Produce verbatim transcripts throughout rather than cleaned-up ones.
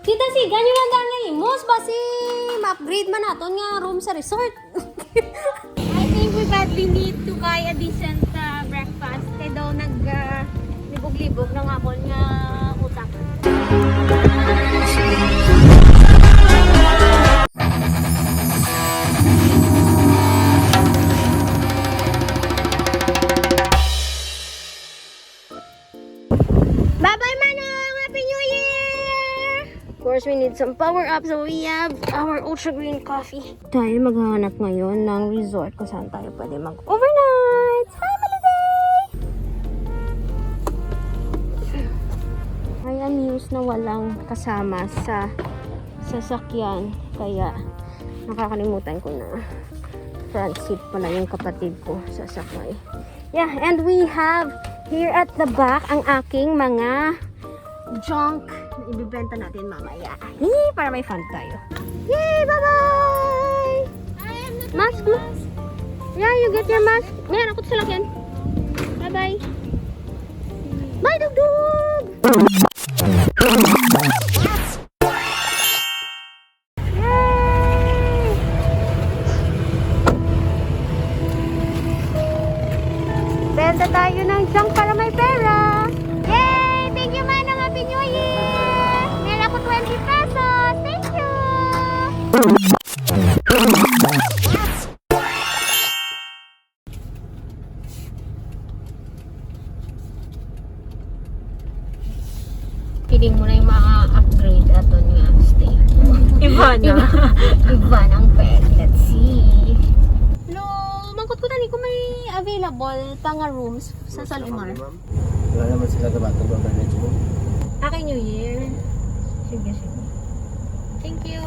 Tita Sigan, yung mga gangay, mos ba si ma-upgrade man naton nga room sa resort? I think we badly need to buy a decent uh, breakfast. Kaya daw nag uh, libog-libog na nga akon nga utak. Bye-bye, Manong! Happy New Year! Of course, we need some power up, so we have our Ultra Green Coffee. Tayo maghahanap ngayon ng resort kung saan tayo pwede mag-overnight. Family day! I am used na walang kasama sa sasakyan, kaya nakakalimutan ko na front seat pala yung kapatid ko sasakay. Yeah, and we have here at the back ang aking mga junk. Ibibenta natin mamaya. Yay! Para may fun tayo. Yay! Bye-bye! Mask mo. Yeah, you get your mask. Ngayon, ako sa salakyan. Bye-bye. Bye, Dugdug! Yay! Benta tayo ng junk para may pera. Yay! Thank you, Manong. Happy New Year! Meron ako twenty pesos. Thank you! Feeling mo na yung ma-upgrade aton nga stay. Iba na. Iba ng peg. Let's see. No, mangkot ko tani kung may available pa nga rooms sa Salomar. Wala naman sila gabatong government mo. Akin New Year. Sige, sige. Thank you.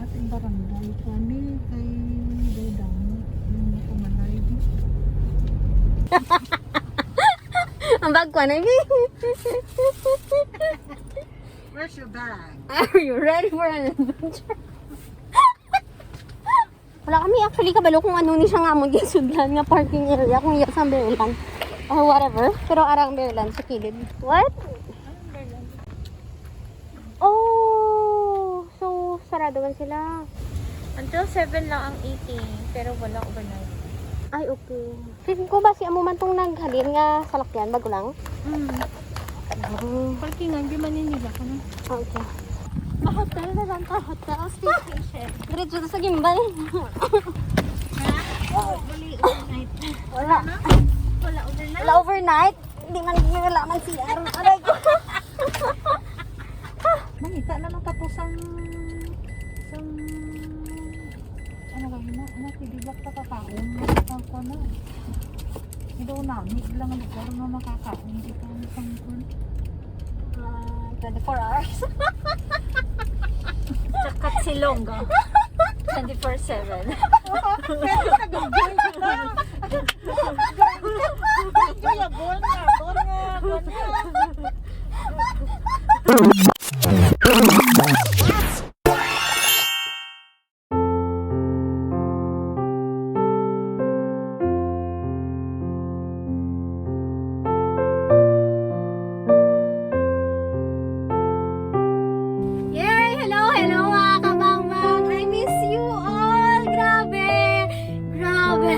Ating barangay kami kay Dodang yung nakamalay. Ang bag ko na, Bi. Where's your bag? Are you ready for an adventure? Wala kami actually kabalo kung ano ni siya nga mo yung sudlan nga parking area, kung iya sa Umberland or whatever. Pero arang Umberland sa kilid. What? Oh, so sarado man sila. Until seven lang ang eating, pero wala overnight. Ay, okay. Feeling ko ba si amo man tong naghalin nga salakyan, bago lang? Mm. Mm. Parkingan, di man nila ka na. Okay. Ma-hotel na lang ka, hotel staycation. Diretso na sa gimbal. Ha? Oo, bali overnight. Wala. Ano? Wala overnight? Wala overnight? Hindi man, wala man C R. Aray ko. Mangita na lang tapos ang, sang, ano kayo na? Ano, pwede ba pa kakaon? Ang kuwan na. Hindi ako nami. Ilang lugar na makakaon dito ang sang kuwan. Ah, twenty-four hours. Sa Katsilonga. Twenty-four seven. Pero nag-enjoy ka na. Enjoyable na. Doon nga, doon nga. Yay! Hello, hello, mga kabangbang! I miss you all! Grabe! Grabe!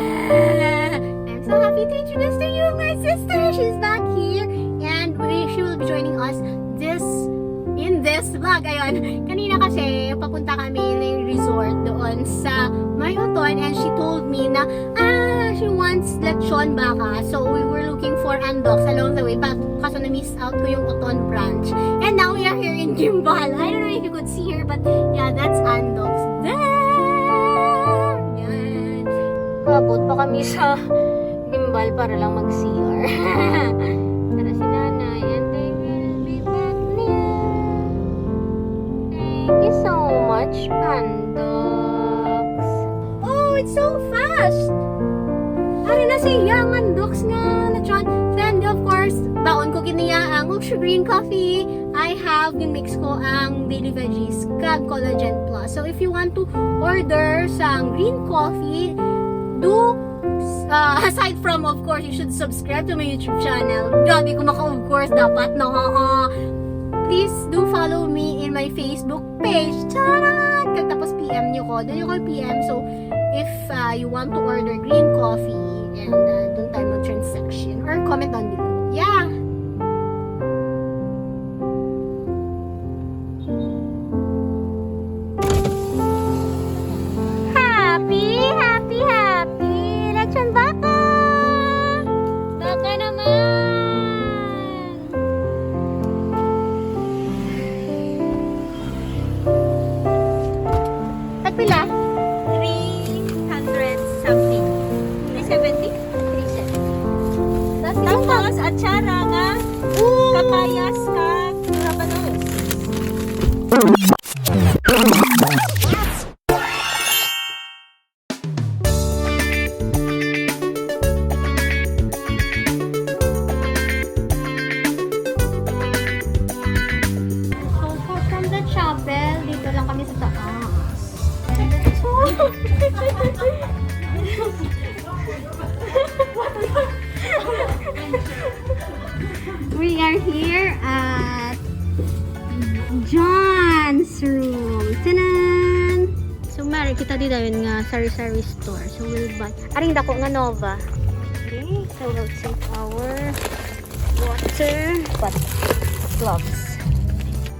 I'm so happy to introduce to you my sister. She's back here and we, she will be joining us this in this vlog. Ayun, kanina kasi papunta kami ng resort doon sa Mayoton and she told me na, ah, she wants lechon baka. So we were looking for Andox along the way. But kaso na-miss out ko yung Oton branch. And now we are here in Guimbal. I don't know if you could see her, but yeah, that's Andox there. Yan. Abot pa kami sa Guimbal para lang mag-C R. Tara si Nanay, and they will be back near. Thank you so much, Pandox. Oh, it's so fast! Ari na siya, ang Andox nga lechon. Then, of course, baon ko giniya ang Ultra Green Coffee. I have, gin-mix ko ang Daily Veggies kag Collagen Plus. So, if you want to order sa green coffee, do, uh, aside from, of course, you should subscribe to my YouTube channel. Grabe ko maka-of course, dapat, no? Oo. Please do follow me in my Facebook page. Charot! Kag tapos P M niyo ko. Doon niyo ko P M. So, if uh, you want to order green coffee, and uh, doon tayo mag-transaction, or comment down below. Yeah! Happy, happy, happy! Lechon baka! Baka naman! Tagpila? Three hundred something. Three seventy? Three seventy. Tapos, atsara nga kapayas kag labanos. So, for, from the chapel, dito lang kami sa taas. We are here at John's room. Tanan! So, mari kita di dayon nga sari-sari store. So, we'll buy. Aring dako nga Nova. Okay, so we'll take our water, but gloves.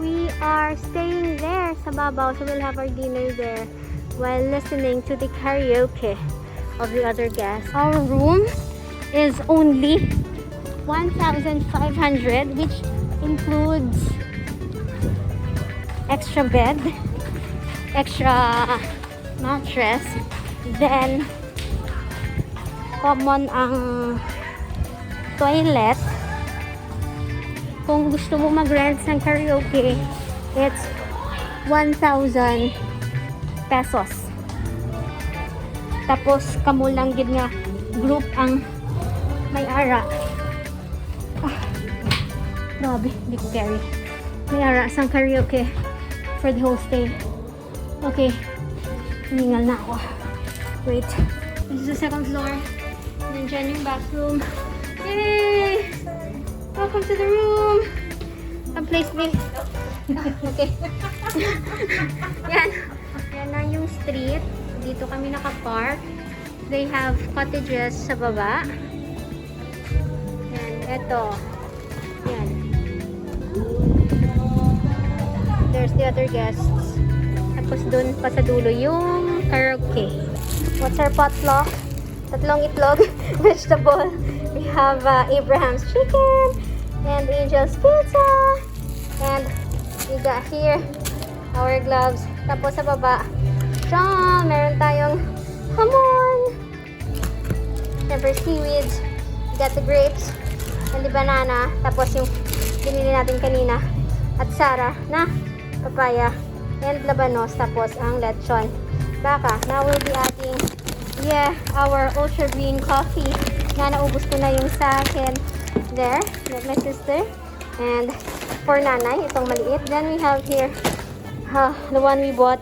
We are staying there sa babaw, so we'll have our dinner there while listening to the karaoke of the other guests. Our room is only one thousand five hundred, which includes extra bed, extra mattress, then common ang toilet. Kung gusto mo mag-rent ng karaoke, it's one thousand pesos. Tapos, kamo lang gid nga group ang may ara. Ah, grabe, hindi ko carry. May ara sang karaoke for the whole stay. Okay. Hiningal na ako. Wait. This is the second floor. Nandyan yung bathroom. Yay! Welcome to the room. Come place me. Okay. Yan. Yan na yung street. Dito kami nakapark. They have cottages sa baba. Yan, eto. Yan. There's the other guests. Tapos dun pa sa dulo yung karaoke. What's our potluck? Tatlong itlog, vegetable. We have uh, Abraham's chicken and Angel's pizza. And we got here our gloves. Tapos sa baba, siya, meron tayong hamon. Siyempre, seaweeds. We got the grapes and the banana. Tapos yung binili natin kanina. Atsara na papaya and labanos. Tapos ang lechon baka. Now we'll be adding, yeah, our ultra green coffee na naubos ko na yung sa akin. There, with my sister. And for nanay, itong maliit. Then we have here uh, the one we bought,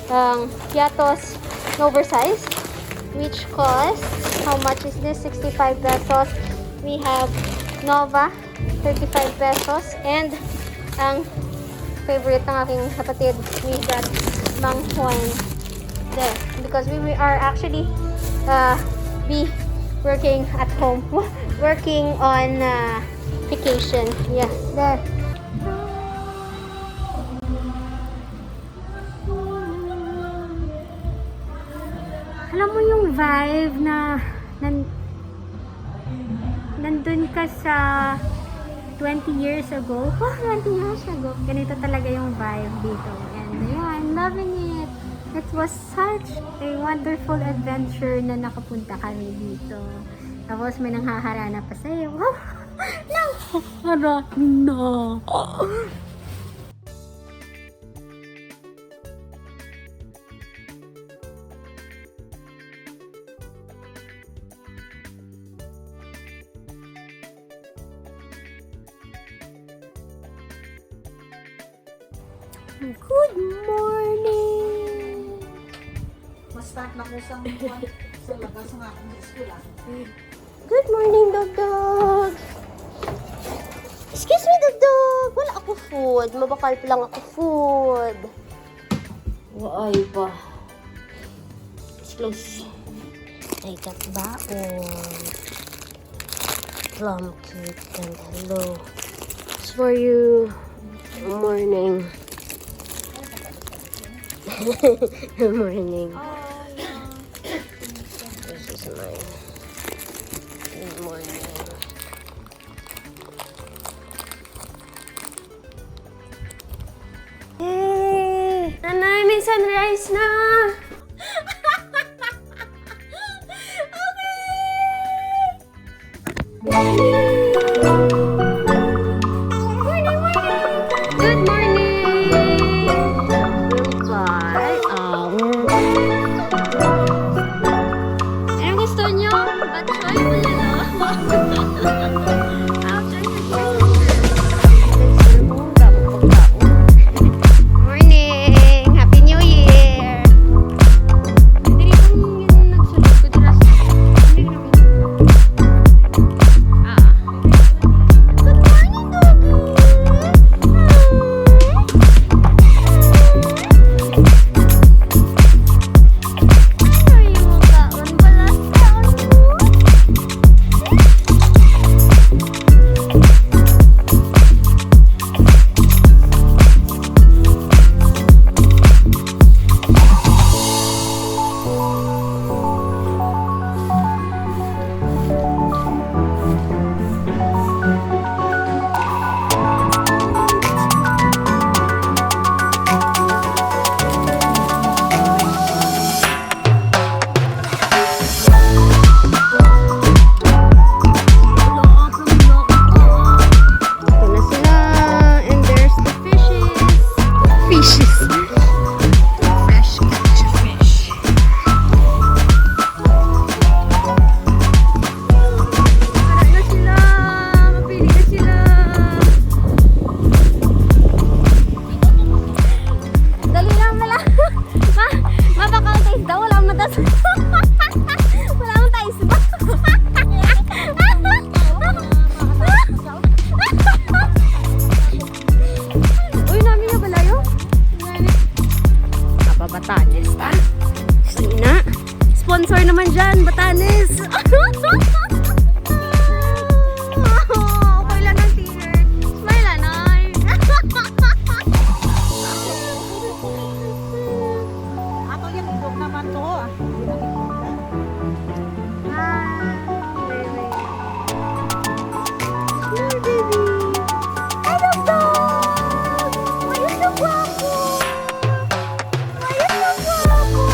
ang piatos na oversized, which costs, how much is this? Sixty-five pesos. We have Nova, thirty-five pesos. And ang favorite ng aking kapatid, we got manghon there. Because we, we are actually uh, be working at home, working on uh, vacation. Yeah, there. Alam mo yung vibe na nan, nandun ka sa twenty years ago? Oh, twenty years ago. Ganito talaga yung vibe dito. And yeah, I'm loving it. It was such a wonderful adventure na nakapunta kami dito. Tapos may nanghaharana pa sa'yo. Wow! Nanghaharana! Good morning! Mas start na ko sa, sa labas nga akong eskwela. Good morning, Dogdog! Excuse me, Dogdog! Wala Ako food. Mabakal pa lang ako food. Waay pa. Let's close. I got baon. Plum cake and hello. It's for you. Morning. Morning. This is mine. Good morning. Yay! Nanay, may sunrise na! Okay! Morning, morning! Good morning! We'll buy our... Anong gusto nyo? Batchoy, bulalo? I'll try your Morning! Happy New Year! Diri lang yung nagsulod ko, dira sa... Ah. Good morning, Doggy! Ano yung makaon? Balas kaon mo? Ito na sila. And there's the fishes. Fishes. Fresh catch fish. Wala na sila. Mapili na sila. Dali lang, wala. Ma-, mabakal tayo daw, wala man tas. Wala man tayo isda. Uy, nami na balayo. Napa Batanes ta. Sina? Sponsor naman dyan, Batanes. Okay lang ng tear. Smile, anay. Ato yan, ibog naman to, ah. Hi, baby. Hi, baby. Hello, dog. Why you so guapo? Why you so guapo?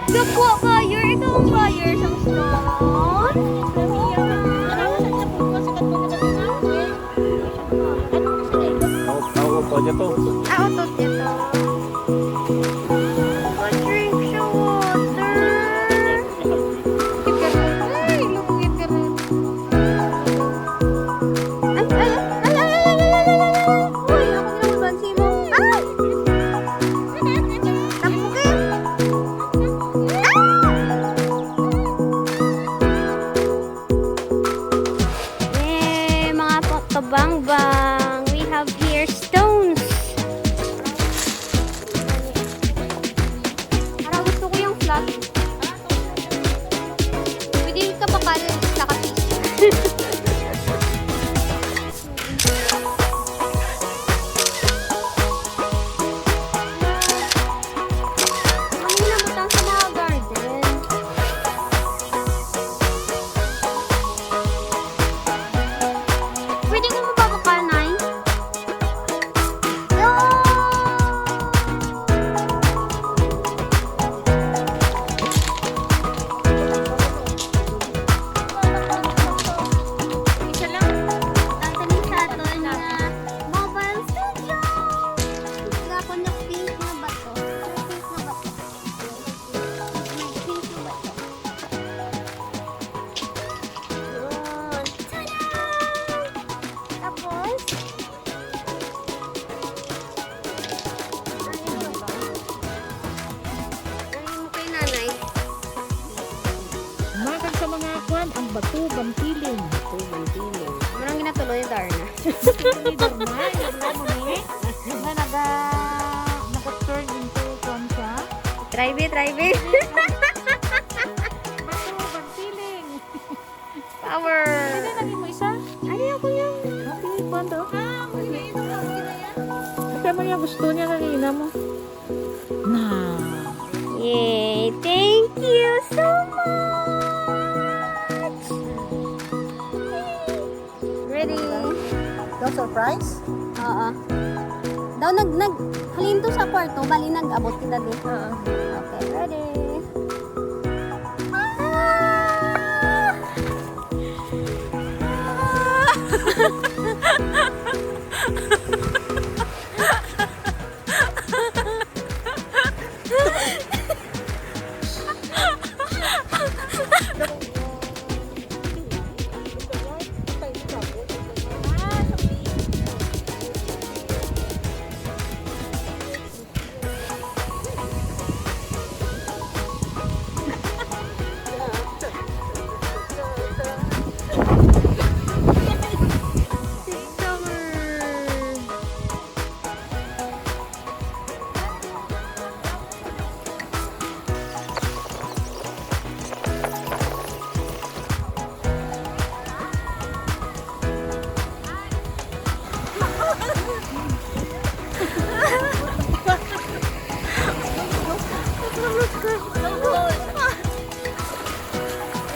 Gagwa buyer, ikaw ang buyer sa stone? Out, out, out niya to. Ah, utot niya to. Mag-drink siya water. Ay, lungit ka rin. Ay, ay, ay. Uy, ako na naman, bansi mo. Ay! Tampukin. Ah! Yay, mga pa-, kabangbang. We have here stones. Parang gusto ko yung flat. Pwede ka pa pala sa kapis. Ang hinabutang sa mga garden. Pwede ko mababakal, Nay? Batuban Feeling. Batuban Feeling. Murang ginatuloy ni Darna. Ni Darna, yung ano ni, na naga-, nag-turn into kuwan siya. Try me, try me. Batuban Feeling. Power. Pwede lagi mo isa? Ay, ako yan. Okay, kuwan to. Ah, okay na yun. Okay na yan. Siya man yung gusto niya kanina mo. Na. Yay! Thank you so much! Ready? Daw surprise? Oo. Daw nag, nag, halin to sa kwarto, bali nag-abot kita di. Oo. Okay, ready? Ah! Ah!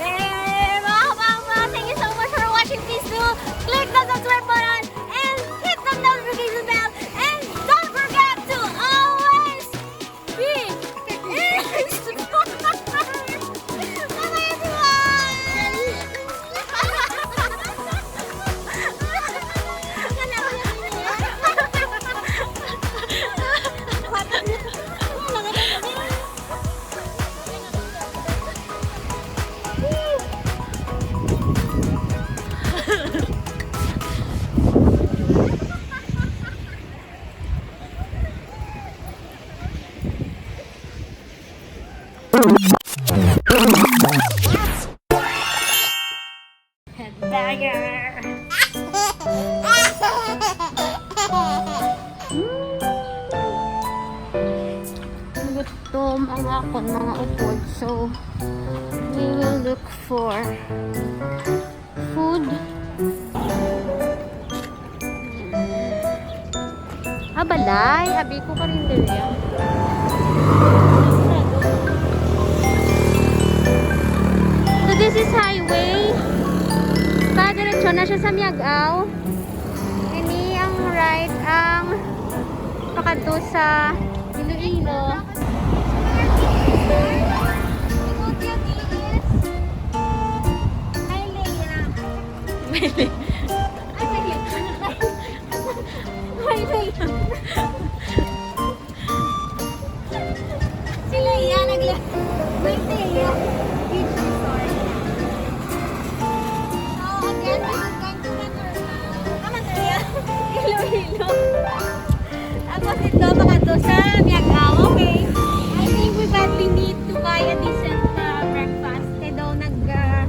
Yay! Mga kabangga, thank you so much for watching. Please do click the subscribe button and hit the notification bell. And don't forget to always be, is, Headbanger. Gutom ang akon mga upod, so we will look for food. Ah, balay. Abi ko karinderya. So, this is highway. Padiretso na siya sa Miag-ao. Ini ang right, ang pakadto sa Iloilo. Hi, Leia. Ay, mali. Ay, Leia. Si Leia, nagla-, may Leia. Beach resort. So, again, we are going to Manorla. Ah, Manorla. Iloilo. Tapos ito, makadto sa Miag-ao. Okay. I think we badly need to buy a decent, uh, breakfast. Kaya daw nag, uh,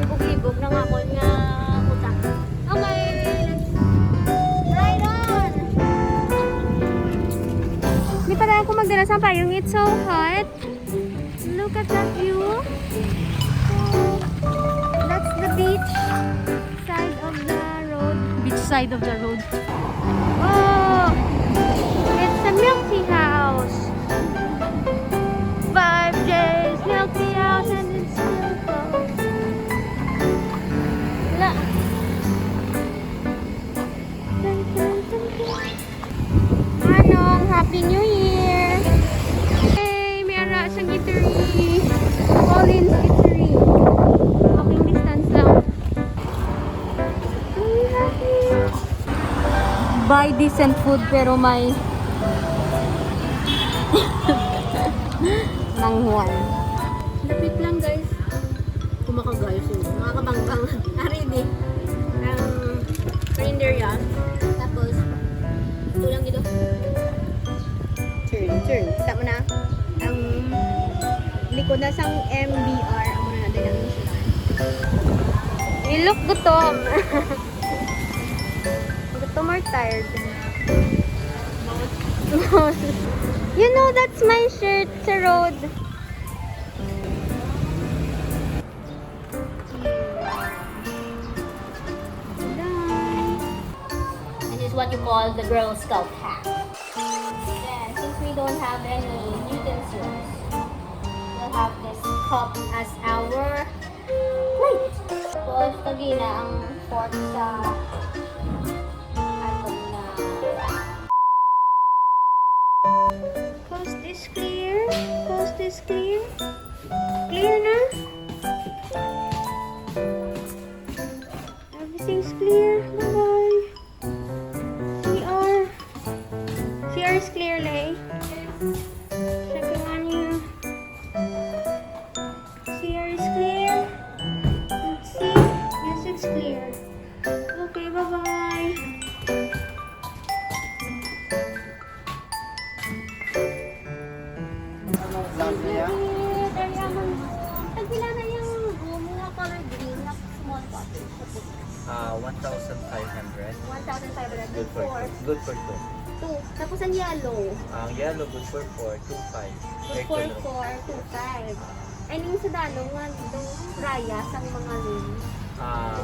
libog-libog na nga ako nga utak. Okay, let's ride on! Di pa tayo ako magdala sa payong. It's so hot. Look at the view. That's the beach side of the road. Beach side of the road. Oh, it's a milk tea house. Five days milk tea house and it's still closed. Wala. Manong, Happy New Year! Hey, may ara sang eatery. Colin's Eatery. Walking distance lang. Buy decent food pero may nanghuan. Lapit lang, guys. Kumakagal sila. Mga kabangkang. Ari di. Ang reindeer yan. Tapos, ito lang dito. Turn, turn. Kita mo na? Ang likod na sang M B R, ang muna natin ang insurance. You look gutom. Gutom or tired? You know, that's my shirt sa road. This is what you call the Girl Scout hat. Then, since we don't have any utensils, we'll have this cup as our plate. Tapos, kagina ang fork sa atong na. Coast is clear. Coast is clear. Clear na. Everything's clear. Bye-bye. C R. C R is clear, Lay. Check the menu. C R is clear. Let's see. Yes, it's clear. Okay, bye-bye. Tagpila na yung room nga color green nga small cottage? Ah, one thousand five hundred. One thousand five hundred. Good for two. Good for two. Two. Tapos ang yellow? Ang yellow, good for four, two five. Good for four, two five. Ay, ning sa dalom nga dong raya sang mga room. Ah,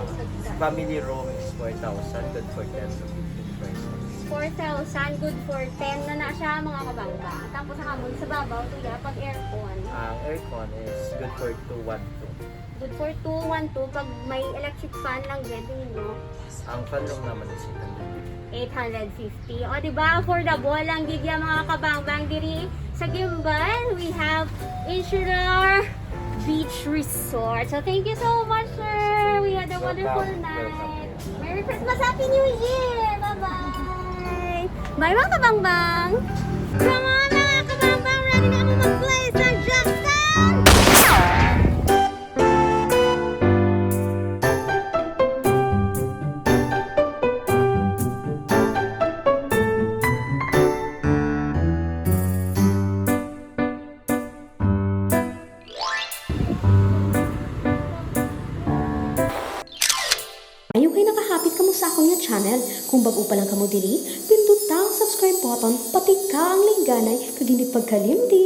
family room is four thousand, good for ten to fifteen persons. Four thousand, good for ten na na siya, mga kabangbang. Tapos ang amon sa babaw, tuya, pag aircon. Ang aircon is good for two one two. Good for two one two pag may electric fan lang dyan, no? Ang fan room naman is eight hundred. Eight hundred fifty. O, di ba? Affordable lang gid yan, mga kabangbang, diri sa Guimbal. We have Insular Beach Resort. So, thank you so much, sir. We had a wonderful night. Merry Christmas, Happy New Year! Bye-bye! Bye, mga kabangbang! Come on, mga kabangbang! Ready na mo mag-play sa Jackson! Ayo kay nakahapit kamo sa akon nga channel. Kung bag-o pa lang kamo diri, pinduta ang subscribe button, pati ka ang lingganay, kag hindi pagkalimti,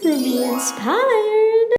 Ruby Inspire!